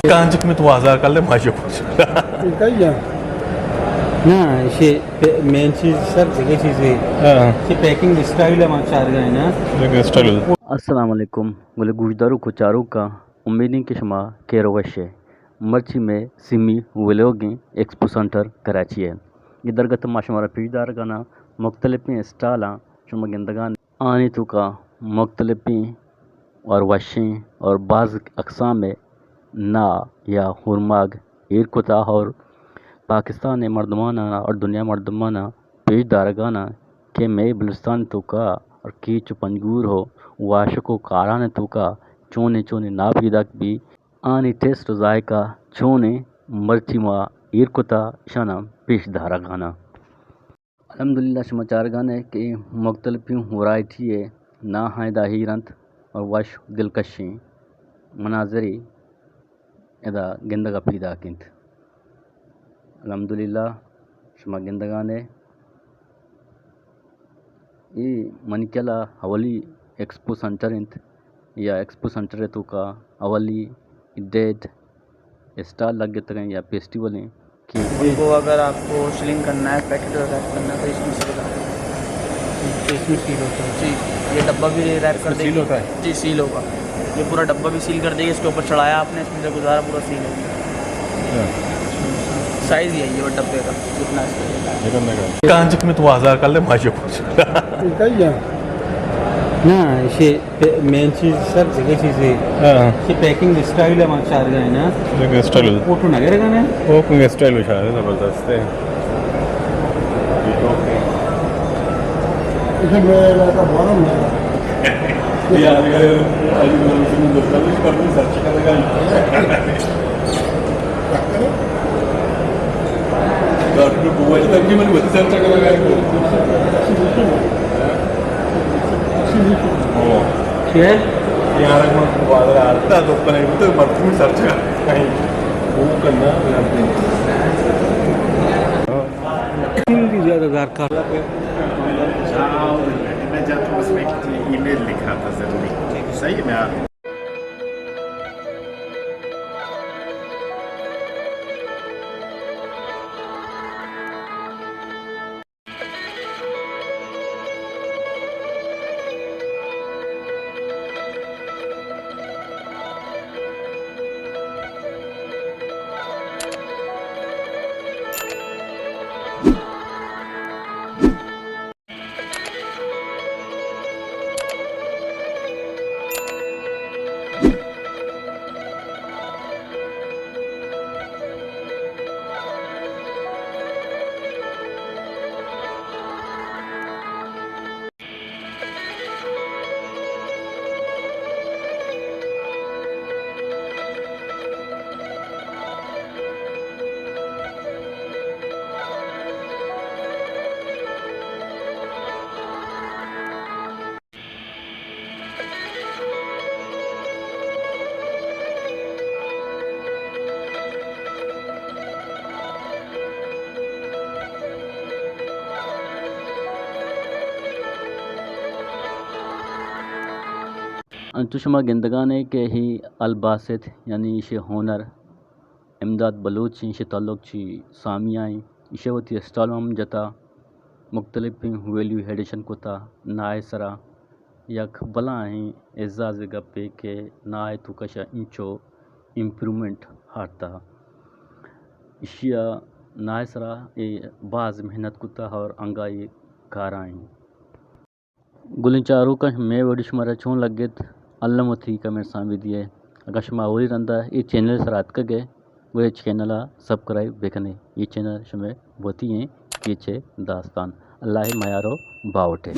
کانچک میں تو آزار کر لے، ماشو کچھ۔ ٹھیک ہے یا؟ نا، یہ پے-، مین چیز سر، دیگه چیزے۔ ہاں۔ یہ پیکنگ اسٹائل ہے، ہمارا چارگا ہے نا۔ پیکنگ اسٹائل۔ السلام علیکم، گلے گوشداروک و چاروکاں، امیدیں کہ شما خیر و وش ہے۔ مرچی میں سیمی ویلوگیں ایکسپو سنٹر کراچی ہے۔ یہ درگت ما شمارا پیش دارگانا مختلفیں اسٹالاں شما گندگان۔ آنی توکا مختلفیں اور وشیں اور باز اقسام نا یا ہورماگ ایر کتا اور پاکستان مردمانا اور دنیا مردمانا پیش دارگانا کہ مئے بلوچستان توکا اور کیچ و پنجگور ہو، واشک و کاران توکا چونیں چونیں نا پیداک بی، آنی ٹیسٹ و ذائقہ چونیں، مرچی ما ایر کتا، اشانا پیش دارگانا۔ الحمدللہ شما چارگانے کہ مختلفیں ورائٹی ء ناہاں ادا ہیر انت اور وش دلکشیں مناظرے ادا گندگ ء پیداک انت۔ الحمدللہ شما گندگانے اے منی خیال ء اولی ایکسپو سنٹر انت یا ایکسپو سنٹر ء توکا اولی ڈیٹ اسٹال لگتگ انت یا فیسٹیول انت کہ ان کو اگر آپ کو سیلنگ کرنا ہے، پیکٹ ریپ کرنا ہے، تو اس میں سے بتا دیں۔ اس میں سیل ہوتا ہے؟ جی، یہ ڈبہ بھی ریپ کر دیں گے۔ سیل ہوتا ہے؟ جی، سیل ہوگا۔ یہ پورا ڈبہ بھی سیل کر دیں گے، اس کے اوپر چڑھایا آپ نے، اس میں سے گزارا پورا سیل ہو گیا۔ اچھا۔ سائز یہی ہے وہ ڈبے کا، جتنا اس کا۔ کانچک میں تو آزار کر لے، ماشو کچھ۔ ٹھیک ہے یا؟ نا، یہ پے-، مین چیز سر، دیگه چیزے۔ ہاں۔ یہ پیکنگ اسٹائل ہے، ہمارا چارگا ہے نا۔ پیکنگ اسٹائل۔ فوٹو نہ گرے گا نا؟ وہ کوئی اسٹائل اچھا ہے، زبردست ہے۔ اسے میں علاقہ بارہ میں۔ یہ آج کل، آج کل سرچ کرے گا۔ ڈاکٹر بوجھ تک کی من وتی سرچ کرے گا۔ چے؟ یار، من بازار آتا تو کنے تو مرتبہ سرچ کر۔ وہ کرنا۔ ہندی زیادہ درکار۔ میں جاتا ہوں، اس میں ای میل لکھا تھا ضروری۔ صحیح ہے، میں آ رہا ہوں۔ انچو شما گندگانے کہ ہی الباسط، یعنی ایشی ہونر امداد بلوچ ایں، ایشی تعلق چی سامی آئیں۔ ایشی وتی اسٹال ہم جتا، مختلفیں ویلیو ایڈیشن کتا، نائے سرا یک بلاہیں اعزاز گپے کہ نائے تو کشا انچو امپرومنٹ ہارتا۔ ایشی ء نائے سرا اے باز محنت کتا اور انگا اے کارائیں۔ گلیں چاروکاں، مئے ویڈیو شمارا چون لگت؟ الم وتی کمنٹساں بدیے۔ اگاں شما اولی رندا اے چینل سرا اتکگے، گڑا اے چینل ء سبسکرائب بکنے۔ اے چینل شمئے وتی ایں، کیچ ء داستان۔ اللہ ء میار و باوٹے۔